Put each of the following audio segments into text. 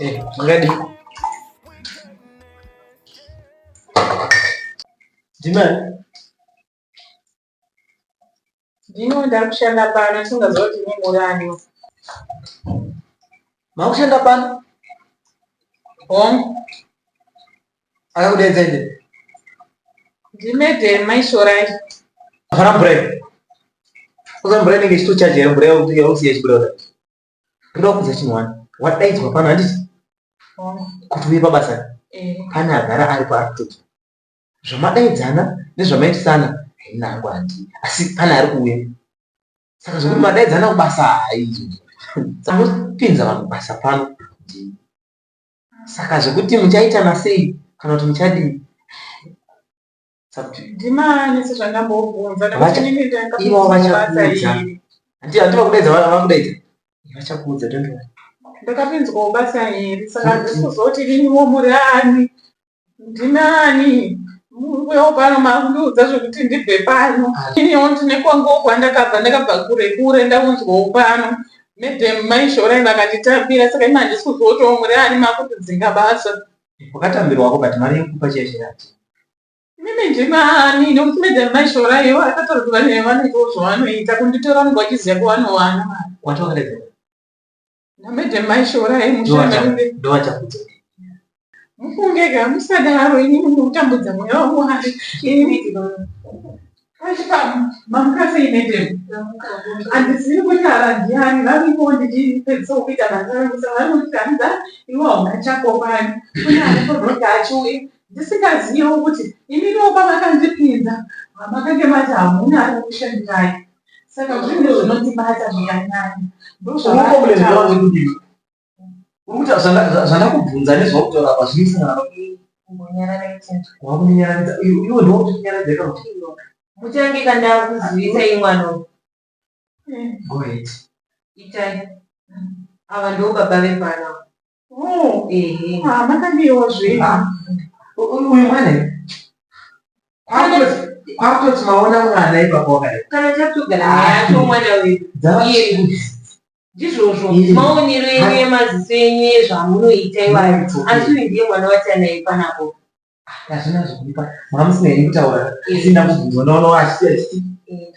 Eh, makadii? Ndimani? Ndino ndakushanda pano tisingaziva kuti imi muri ani. Makushanda pano? Hongu. Akakudeedza inde? Ndimedhe maishorai. Hapana mvura iyo. Uza mvura inenge ichitochaja here mvura yausiya ichibuda kudai. Ndoda kuudza chinhu wani. Wadaidzwa pano handiti? Kuti uye pabasa. Eh. Pane agara aripo arikutoita. Zvamadaidzana nezvamaitisana haina hangu handii. Asi pane ari kuuya. Saka zvekuti madaidzana kubasa haizvo. Saka vanhu basa pano ndini. Saka zvekuti muchaitana sei kana kuti muchadii Ndimani sezvandambobvunza ivo vachakuudza. Hanti hanti vakudaidza vakudaidza. Vachakuudza don't worry. Ndakapinzwawo basa iri saka handisi kuzoti iniwo muri ani. Ndimani? Murikuuyawo pano makundiudza zvekuti ndibve pano. Iniwo ndine kwanguwo kwandakabva ndakabva kure kure ndaunzwawo pano. Madam mai Shorai vakanditambira saka imi handisi kuziva kuti muri ani makutidzinga basa. Wakatambirwako but mari yekupa chiya chiya. Mimi ndimi ani nekuti madam mai Shorai vakataura kuti vane vanoitawo zvavanoita kunditora vanenge vachiziva kwavanowana mari. Wati wakadaidzwa. NaMadam mai Shorai mushure mekunge Ndovachakudza. Mufunge ka musadaro inini mukutambudza mweya waMwari. Ini Achipa mamuka sei madam? Handizivi kuti ava ndiani varipo ndichipedzisa kuita basa rangu saka vanonditi hanzi iwe hauna chako pano. Kune anofanirwa kuti achiuya ndisingaziviwo kuti iminiwo pamakandipinza makange mati hamuna ari kukushandirai. Saka zvinhu zvinondibata zvakanyanya. Ndozvavanotaura. Urikuti zvandakubvunza nezvauri apa zvinosangana wakundinyaradza iwe ndiwe kutinyaradza ika kuti Mutange kana kuzivisai mwana uyu. Go ahead. Itai. Ava ndivo baba vepano. Oh, Ehe. ah, makadiwa zvenyu. Ah, uyu mwana kwakutoti maona mwana ipapo wakadai. Kana tatogara naye mwana wedu. Dzava Iye. Ndizvozvo maonero enyu emaziso enyu ezvamunoita iwayo asi uyu ndiye mwana watanaye panapo. Hazvina zvekuipa mamusina henyu kutaura asi ndakubvunzwa ndaona achiti achiti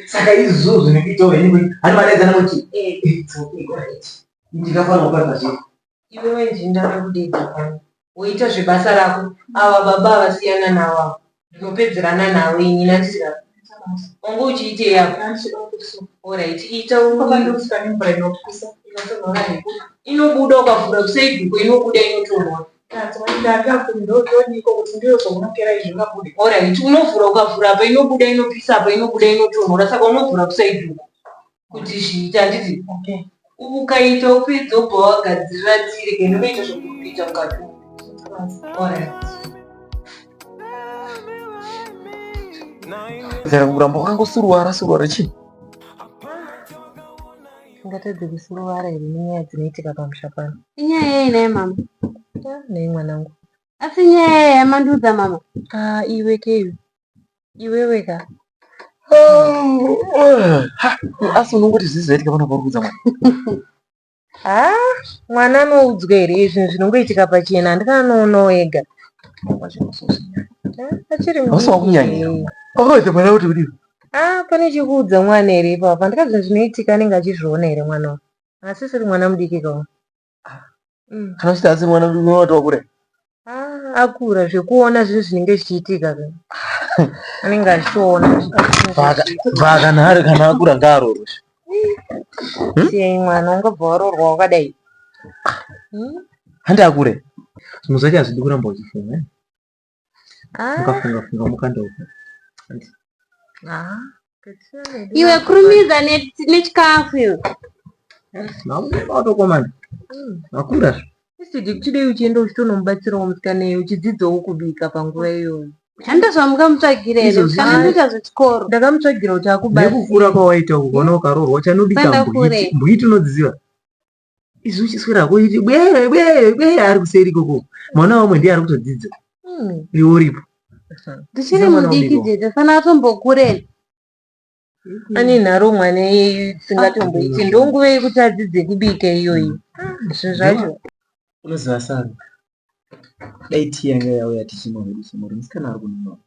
saka izvozvo nekuitawo henyu kuti hani madaidzana muti it's okay go ahead ndikafanira kupa zvii Iwewe ndini ndakakudedza pano woita zvebasa rako ava baba ava siyana navo ava ndinopedzerana navo ini handiti ka wanga uchiitei apa Alright ita inobuda ukavhura kusaidhuko inobuda inotonhora. Alright unovhura ukavhura apa inobuda inopisa apa inobuda inotonhora saka unovhura kusaidhuko kuti zviite handiti ukaita upedza ubva wagadzirira tiri ke ndinoita zvokuri kuita mukati umu. Alright. Zera kuramba wakangosuruwara suruwara chii? Tingatadze kusuruvara here nenyaya dzinoitika pamusha pano? Inyaya yei nhai mama? Ah, nhai mwanangu. Asi nyaya yei yamandiudza mama? Ah, iwe keiwe. Iwewe ka. Ha, asi unongoti zvii zvaitika pano pauri kuudza mwana? Haa, mwana anoudzwa here zvinhu zvinongoitika pachena handiti anoonawo ega. Achiri Hausi wakunyanyira. Wakaudza mwana kuti kudii? Ah, pane chekuudza mwana here ipapa? Handika zvinhu zvinoitika anenge achizviona here mwana uyu? Asisiri mwana mudiki ka uyu. Kana uchiti asiri mwana mudiki unoti wakura. Ah, akura zvekuona zvinhu zvinenge zvichiitika ka. Anenge achitoona. Bva kana ari kana akura ngaaroorwe. Siyai mwana ungabva waroorwa wakadai. Handi akure. Zvinhu zvacho hazvidi kuramba uchifunga. eh? Ah, Mukafunga funga mukanda uko. ah. Iwe kurumidza nechikafu iwe. Makutokomana. Makura. Instead kutidei uchienda uchitonomubatsirawo musikana iye uchidzidzawo kubika panguva iyoyo. Handizvo zvamungamutsvagira here? Izvozvi- Kana ndoita zvechikoro. Ndakamutsvagira kuti akubatsire. Nekukura kwawaita uku ukaona ukaroorwa uchanobika Sanda mbwiti. kure. Mbwiti unodziziva. Izvi uchiswera hako uchiti bwee bwee bwee ari kuseri ikoko. Mwana wamwe ndiye ari kutodzidza. Iwe uripo. Ndichiri Mwana mudiki wabikwa. tete, fana atombokure. Ane nharo mwana iyeyu isingatomboiti. Ndonguva yekuti adzidze kubika iyoyi. Zvinhu zvacho. Unoziva Sara, dai tii yanga yauya tichimwa hedu semhuri, musikana ari kunonoka.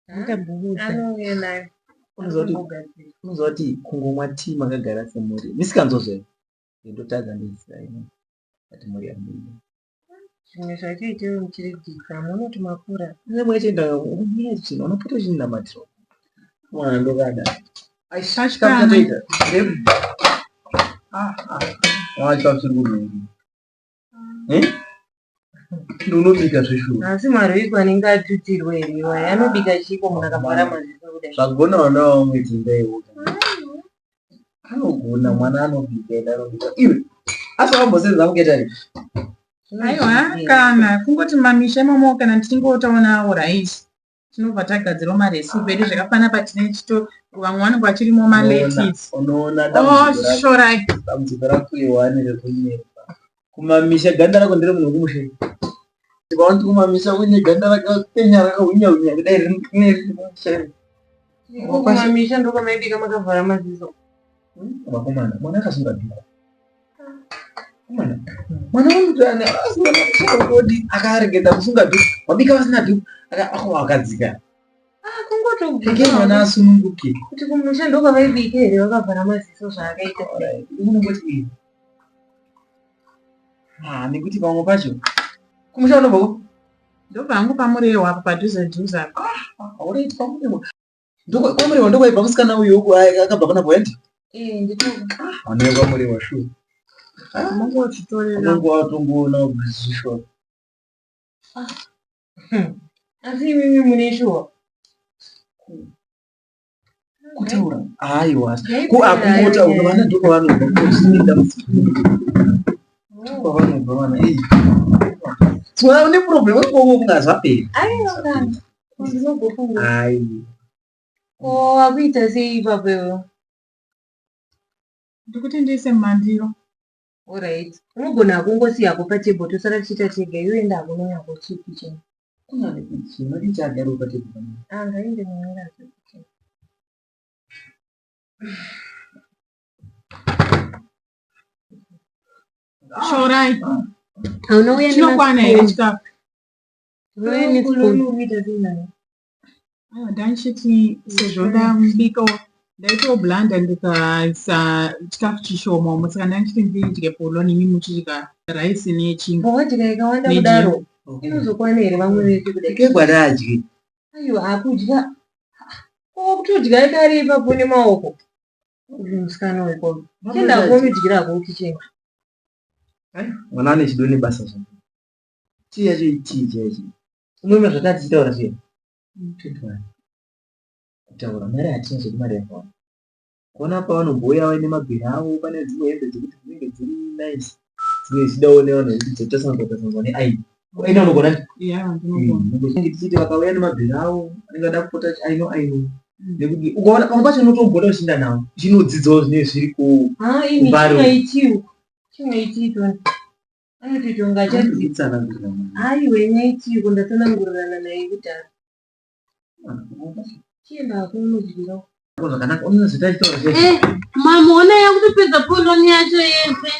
Ndamboudza. Anouya nayo. Unoziva kuti unoziva kuti kungomwa tii makagara semhuri misikanzwa zvayo ndotadza ndoziva ini but mhuri yangu iyi. Zvimwe zvacho itewo muchiregedza munoti makura. Mwe chienda unochina unopota uchinamatira. Mwana ndokada. Sashikana. Chatoita. Ah ah. Mwana chikafu chiri kurungu. Eh? Ndinobika zveshuwa. Asi marwiko anenge atutirwa here iwaya anobika chiiko munhu akabara maziso kudai. Zvagona vana vamwe dzimba iwo. Anogona mwana anobika ende anobika. Iwe asi wambosenza muketari. Aiwa kana kungoti mumamisha imomo kana tichingotaonawo raisi tinobva tagadzirawo maresipi edu zvakafanana patine chito vamwe vanenge vachirimo maletisi. Unoona Oh, dambudziko rako. shorai. Dambudziko rako iwani rekunyepa. Kumamisha ganda rako ndere munhu wekumusha. Tikaona kumamisha kune ganda rakapenya rakahwinya hwinya kudai rine rine Kumamisha ndokwamaibika makavhara maziso. Vakomana, mwana akasunga dhuku. Mwana, mwana wangu asinga kodi akaregedza kusunga dhuku. Wabika vasina dhuku, aka akadzika. Ah, kungotobvunza Rege mwana asununguke. kuti kumusha ndokwavaibika here vakavhara maziso zvaakaita. Alright, unongoti iyi. Ah, nekuti pamwe pacho kumusha unobva ku Ndobva hangu paMurewa apo padhuze dhuze apo. Alright, paMurewa. Ndoko kwaMurewa ndokwaibva musikana uyu uku akabva pana Bwende. Eh, ndiko. Vanhu vekwaMurewa sure. Mungotitorera. Unongo watongoona zvishuwa. Asi imimi mune shuwa. Kutaura aiwa. Ko akungotaura vana ndokwavanobva kuzvine dambudziko. Ndokwavanobva vana eh. So une problem wekungo kunga zvapera. Aiwa kana. Ndinogofunga. Ai. Ko wakuita sei ipapo iwe? Ndikuti ndiise mumandiro. Alright. Unogona kungosiya hako patable tosara tichiita tega iwe enda hako nonyako kitchen. Kuna nekuti mari chagara patable panapa. Ah, ngaende munyara kitchen. Shorai. Hauna uya Chinokwana here nemaspoon. chikafu? Unouya nespoon. Unoita sei nayo? Aiwa ndandichiti sezvo ndabikawo ndaitawo blanda ndikaisa chikafu chishoma umo saka ndandichiti ndidye poloni imi muchidya raisi nechingwa. Wadya ikawanda Medium. kudaro inozokwana here vamwe vese kudai? Kegwada adye. Aiwa akudya. Ko kutodya kari ipapo nemaoko. Uyu musikana weko. Chienda komudyira hako kitchen. Mwana ane chido nebasa zvake. Tii yacho itii chaicho. Unoona zvatanga tichitaura zviya. Totwara. Kutaura mari hatina zvedu mari yakawanda. Kuona pavanomboya vaine mabhero avo pane dzimwe hembe dzekuti dzinenge dziri nice. Dzimwe dzichidawo nevanhu vekuti dzotasanzwa tasanzwa neaini. Aini anogona Yeah, ndinogona. Tinenge tichiti vakauya nemabhero avo anenge ada kupota aino aino. Nekuti ukaona pamwe pacho unotombota uchienda navo uchinodzidzawo zvinenge zviri ku Ah, imi Kumbare. chimwe itii. Chimwe itii toni. Anotoita kunge achadzi. Kutsanangurira mwana. Aiwa imwe itii ko ndatsanangurirana naye kudhara. Chienda hako unodyira. Zvakanaka unozoita achitaura zviya. Eh, mama ona yakutopedza poloni yacho yese.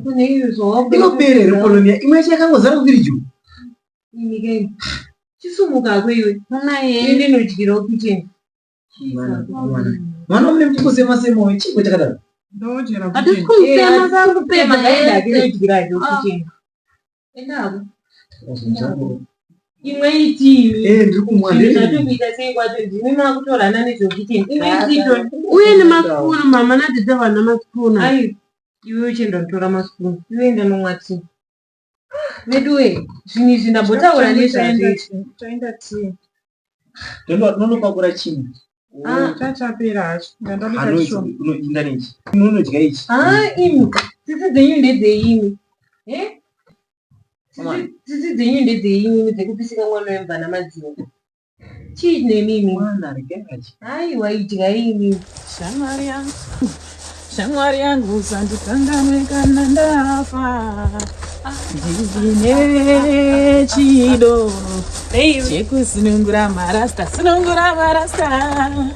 Kune iyo zvawakuda. Inopera here polonia imwe yacho yakangozara kufiriji. Imi kai. Chisumuka hako iwe. Ona Iwe yeye. ndinodyirawo kitchen. Mwana, mwana. Mwana mune muchingosema sema wewe chiko chakadaro. Ndodyera Hatisi kitchen. kumusema sakupedza yese. Ngaenda Ah. kitchen. Enda hako. Imwe itii. Eh ndiri kumwa Zvinhu ndiri. zvacho kuita sei kwacho ndimi makutorana nezvekitchen. Imwe itii toni. Uye nemaspoon mama nadhidha vana maspoon. Ai, iwe uchienda kutora maspoon. Iwe enda nomwa tii. Veduwe, zvinhu izvi ndambotaura nezvazvo izvi. Toenda tii. Ndonopakura chimwe. Ah. Chachapera hacho. Ndandabika Ano chishoma. unoinda nechi. Unonodya ichi. Ah, imi, tsitsi dzenyu ndedzeimi. Eh? Mwana. Tsitsi dzenyu ndedzeimi dzekupisika mwana wemvana madziro. Chii nemimi? Mwana regai achi. Aiwa idyai imimi. Shamwari yangu, shamwari yangu usandikanganwe kana ndafa. Ndine chido chekusunungura marasta, sunungura marasta,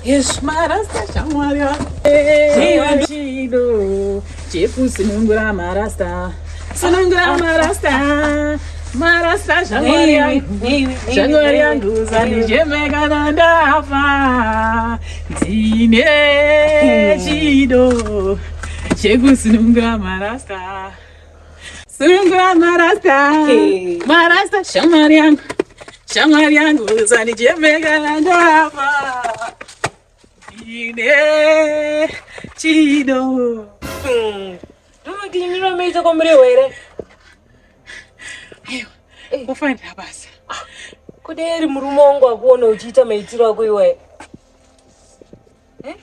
yes marasta, shamwari yangu. Ndine chido chekusunungura marasta, Sunungura marasta. Marasta shamwari yangu. Shamwari yangu usanicheme kana ndafa. Ndine chido chekusunungura marasta. Sunungura marasta. Marasta shamwari yangu. Shamwari yangu usanicheme kana ndafa. Ndine chido. Ndomakiliniro amaita kwamurehwa here? Aiwa, kufanira basa. Kudai murume wangu akuona uchiita maitiro ako iwayo. Eh?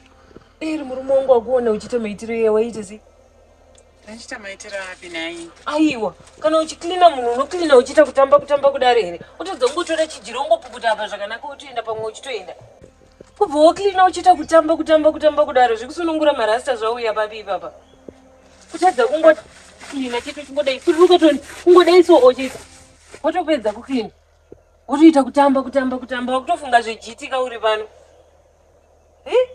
Dai murume wangu akuona uchiita maitiro iwayo waiita sei? Ndachiita maitiro api nhai? Aiwa, kana uchiklina munhu unoklina uchiita kutamba kutamba kudaro here? Wotadza kungotora chijira wongopukuta apa zvakanaka wotoenda pamwe uchitoenda. Kubva woklina uchiita kutamba kutamba kutamba kudaro zvekusunungura marasta zvauya papi ipapa. Kutadza kungoklina chete uchingodai kuruka toni kungodai so ochiita. Wotopedza kuklina. Wotoita kutamba kutamba kutamba wakutofunga zvejitika uri pano. Eh?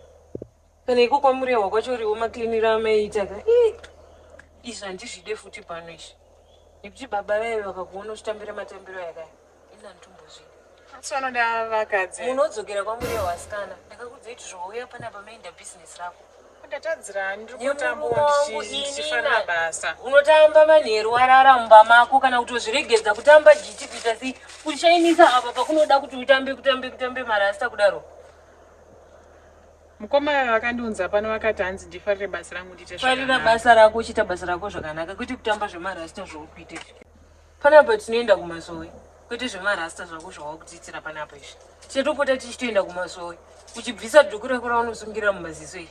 Kana iko kwamurehwa kwacho uriwo makliniro amaiita ka. Ii. Izvi handizvide futi pano izvi. Nekuti baba vaive vakakuona uchitambira matambiro ayakaya. Ini handitombozvidi. Asi vanoda vakadzi. Munodzokera kwamurehwa asikana. Ndakakuudzai kuti zvauya panapa maenda business rako. Ndatadzira ndiri Nemurume kutambawo wangu ndichifarira inina. basa. Unotamba manheru warara mumba mako kana kutozviregedza kutamba jiti kuita sei kushainisa apa pakunoda kuti utambe kutambe kutambe marasta kudaro. Mukoma vakandiunza pano vakati hanzi ndifarire basa rangu ndiite Farira zvakanaka. basa rako uchiita basa rako zvakanaka kwete kutamba zvemarasta zvauri kuita izvi. Panapa tinoenda kumasowe kwete zvemarasta zvako zvawakutiitira panapa izvi. Tichatopota tichitoenda kumasowe uchibvisa dhuku rako raunosungirira mumaziso iri.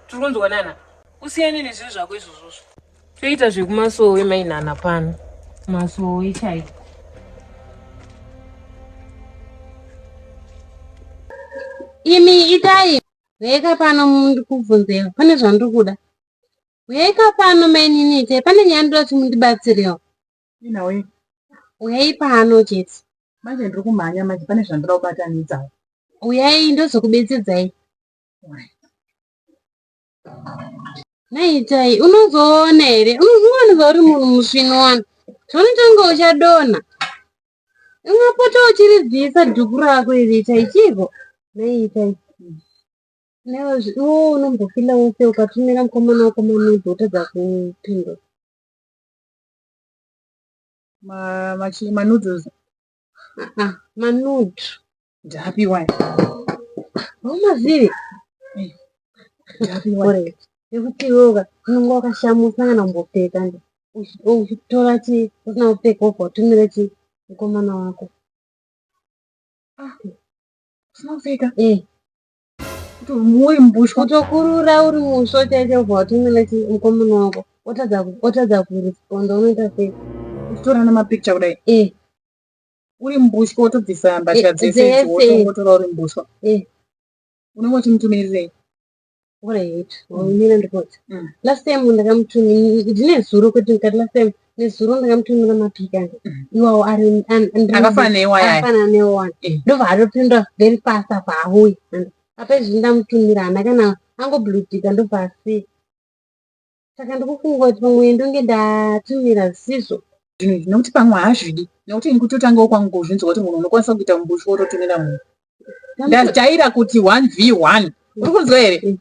Tiri kunzwa nana? Usiyane nezvinhu zvako izvozvozvo. Toita zvekumasowe mainana pano. Masowe chaiko. Imi itai uyai pano ndikubvunzewo pane zvandiri kuda. Uyai pano mainini itai pane nyaya ndoda kuti mundibatsirewo. Inawe Uyai pano chete. manje ndiri kumhanya manje pane zvandoda kubatanidza. Uyai ndozokubetsedzai. Nhai Itai unozoona here? Unozoona uri munhu musvinu wani. Zvaunotanga uchadonha. Ungapota uchiribvisa dhuku rako iri Itai chiiko? Nhai Itai. Newe iwe unombofila wose ukatumira mukomana wako manudes wotadza kupindura. Manudes Ah, manude. ndapiwa. Haumazivi? Ndapiwa. Alright. Nekuti iwewe unenge wakashamusa kana kumbopfeka nje. Uchitora chi usina kupfeka wobva watumira chi mukomana wako. Usina kupfeka. Eh, Kuti uri mubushwa. kutokurura uri musvo chaicho wobva watumira chi mukomana wako. Otadza kuresponda unoita sei? Uchitora namapicture kudai. Eh, Uri mubushwa wotobvisa mbatya Eh, dzese idzi dzese. wotongotora uri mubushwa. eh. Unenge uchimutumirirei? Alright. Mira ndikoti. Mm. Last time ndakamutumira ndine zuro kuti ndikati last time nezuro ndakamutumira mapika iwawo ari Akafanana neiwaya aya. akafanana neiwaya Eh. ndobva atopindura very fast apa auya apa izvi ndamutumira haana kana angoblutika ndobva asiya saka ndikufunga kuti pamwe ndonge ndatumira zvisizvo Zvinhu izvi nekuti pamwe haazvidi. Nekuti ini kutotangawo kwangu kuzvinzwa kuti munhu unokwanisa kuita mubushwa wototumira munhu. Ndajaira kuti 1v1. Uri kunzwa here? Mm.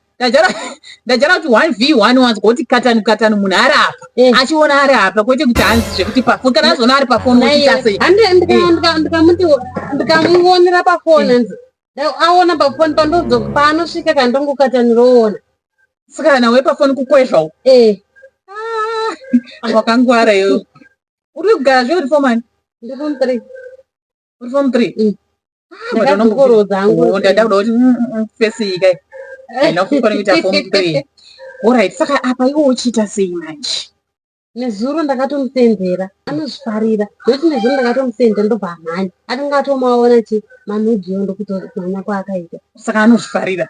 Ndajaira kuti 1v1 wanzwa kuti katanu katanu munhu ari apa. Eh. Achiona ari apa kwete kuti hanzi zvekuti pafoni. Kana azoona ari pafoni wochiita sei? Hande ndikamuti ndikamuonera pafoni hanzi aona pafoni pandodzoka paanosvika kandongokataniraoona Saka kana wepafoni kukwezvawo. eh Ah, wakangwara iwe. Uri kugara zve uri form one? Ndiri form 3. Uri form 3? Mm. Ah, but Ndakadzokorodza hangu. Oh, ndada kuda kuti fesi iyi kai. Haina kukwana kuita form 3. Alright, saka apa iwe uchiita sei manje? Nezuro ndakatomusenzera anozvifarira nekuti nezuro ndakatomusenzera ndobva amhanya atinge atomaona chi manudes ndokutomhanya kwaakaita. Saka anozvifarira.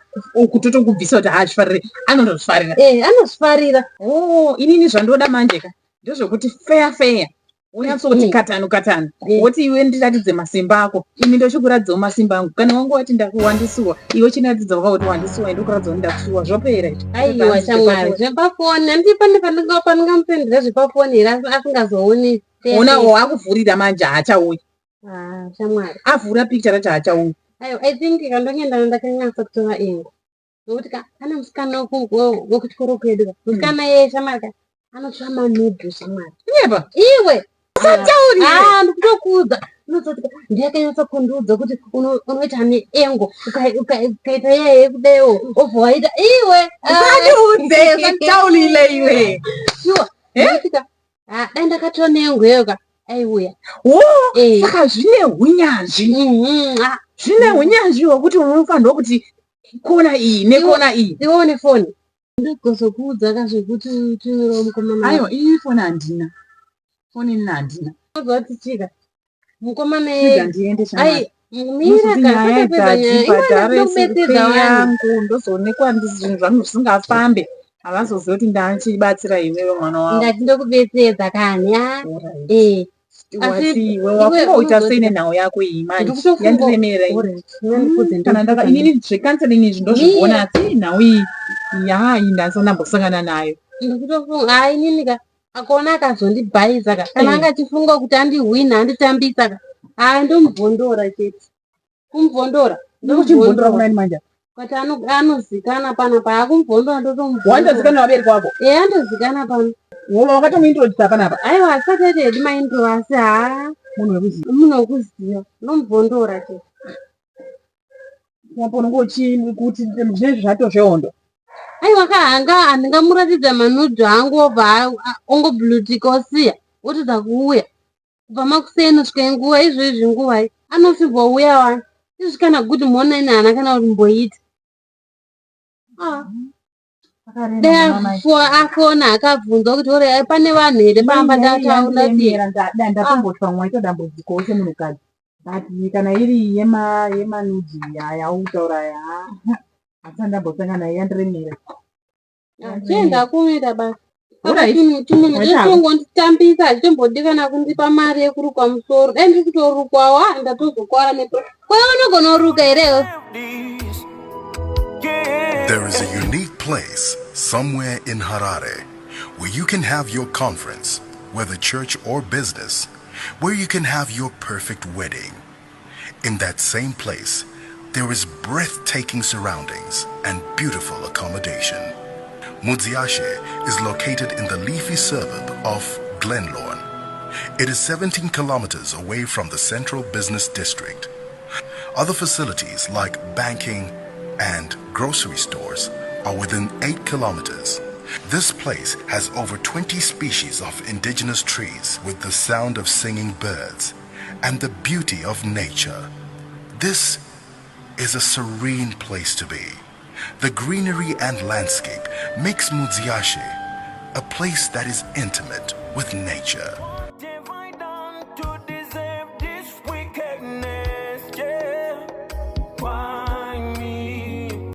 Kutotokubvisa kuti haazvifariri, anotozvifarira. Eh, anozvifarira. Oh, inini zvandoda manje ka ndezvekuti fair fair. Unyatsoti katanu katanu. Woti iwe ndiratidze masimba ako. Ini ndochikuratidzawo masimba angu. Kana wangu wati ndakuwandisuwa, iwe chindiratidza waka kuti wandisuwa, ini ndokuratidza kuti ndakusuwa. Zvopera izvi. Aiwa shamwari, zvepafoni handiti pane pandingamupendera zvepafoni here asingazooni. Ona wakuvhurira manje haachauyi. Ah, shamwari. Avhura picture racho haachauyi. Aiwa, I think kandongenda ndakanyatsa kutora engo. Nokuti ka pane musikana wekuchikoro kwedu ka. Musikana yeye shamwari ka anotsva manudhu shamwari. Kunyepa? Iwe. Usataurire. Ah, ndikutokuudza. Unozoti ka ndiye akanyatsa kundiudza kuti unoita neengo ukaita yeye yekudewo wobva waita iwe. Usandiudze, usanditaurire iwe. Sure. Eh? Nokuti ka ah, dai ndakatora neengo iyoyo ka aiuya. Wo, Eh. saka zvine hunyanzvi. Ah, Zvine hunyanzvi hwekuti unofanirwa kuti kona iyi nekona iyi. Iwe une foni. Ndigozokuudza ka zvekuti utumirewo mukomana. Aiwa, ini foni handina. Foni ini handina. Unozoti chika. Mukomana Chiga yeye. ndiende shamwari. Ai, mira Ndozoti ka, nyaya tisatopedza nyaya. Iwe dzadzibhadhare ndinokubetsedza pay wani. yangu ndozoonekwa zvinhu zvangu zvisingafambe. Havazozivi kuti ndachibatsira iwewe mwana wavo. Ndati ndokubetsedza kani. Ah, Alright. eh. Asi Wati iwe iwe wakungoita sei unozoti nenhau yako iyi manje ndikutofunga yandiremerera iyi. Alright, ndandikudze Kana ndaka ndikuudza. inini zvecounseling izvi ndozvigona Mira. asi nhau iyi ya iyi ndasandambosangana nayo. Ndikutofunga hai inini ka akaona akazondibhaisa ka kana Eh. anga achifunga kuti andihwina anditambisa ka haa ndomubvondora chete kumubvondora Ndokuchibvondora ndomubvondora kunani manje? kuti anozikana panapa akumubvondora ndotomubvondora Wandozikana vabereki wako. ee andozikana pano Wova wakatomuintrodusa panapa. aiwa asati aita hedu maintro asi haa Munhu wekuziva. munhu wekuziva ndomubvondora chete Apo unonge kuti zvinezvi zvato zvehondo. Aiwa ka hanga handingamuratidza manudhu angu obva ongoblutika osiya otadza kuuya kubva makuseni kusvika nguva izvozvi nguvai anochimbouya wani izvi kana good morning haana kana kumboita. Ah, dai afona akabvunzwa kuti ore pane vanhu here pamba ndataura kuti Ndatombotwa mwaita dambudziko semunhukadzi but kana iri yemanudzi yautaura ya hasina ndambosangana nayo yandiremera. Chienda kunoita basa. Alright. Chimunhu Waita. chechingonditambisa hachimbodi kana kundipa mari yekurukwa musoro. Dai ndiri kutorukwawo ah, ndatozokwara nepo. Kwa iwe unogona kuruka here? There is a unique place somewhere in Harare where you can have your conference, whether church or business, where you can have your perfect wedding. In that same place, there is breathtaking surroundings and beautiful accommodation. Mudziashe is located in the leafy suburb of Glenlorne. It is 17 kilometers away from the central business district. Other facilities like banking and grocery stores are within 8 kilometers. This place has over 20 species of indigenous trees with the sound of singing birds and the beauty of nature. This is a serene place to be. The greenery and landscape makes Mudziashe a place that is intimate with nature.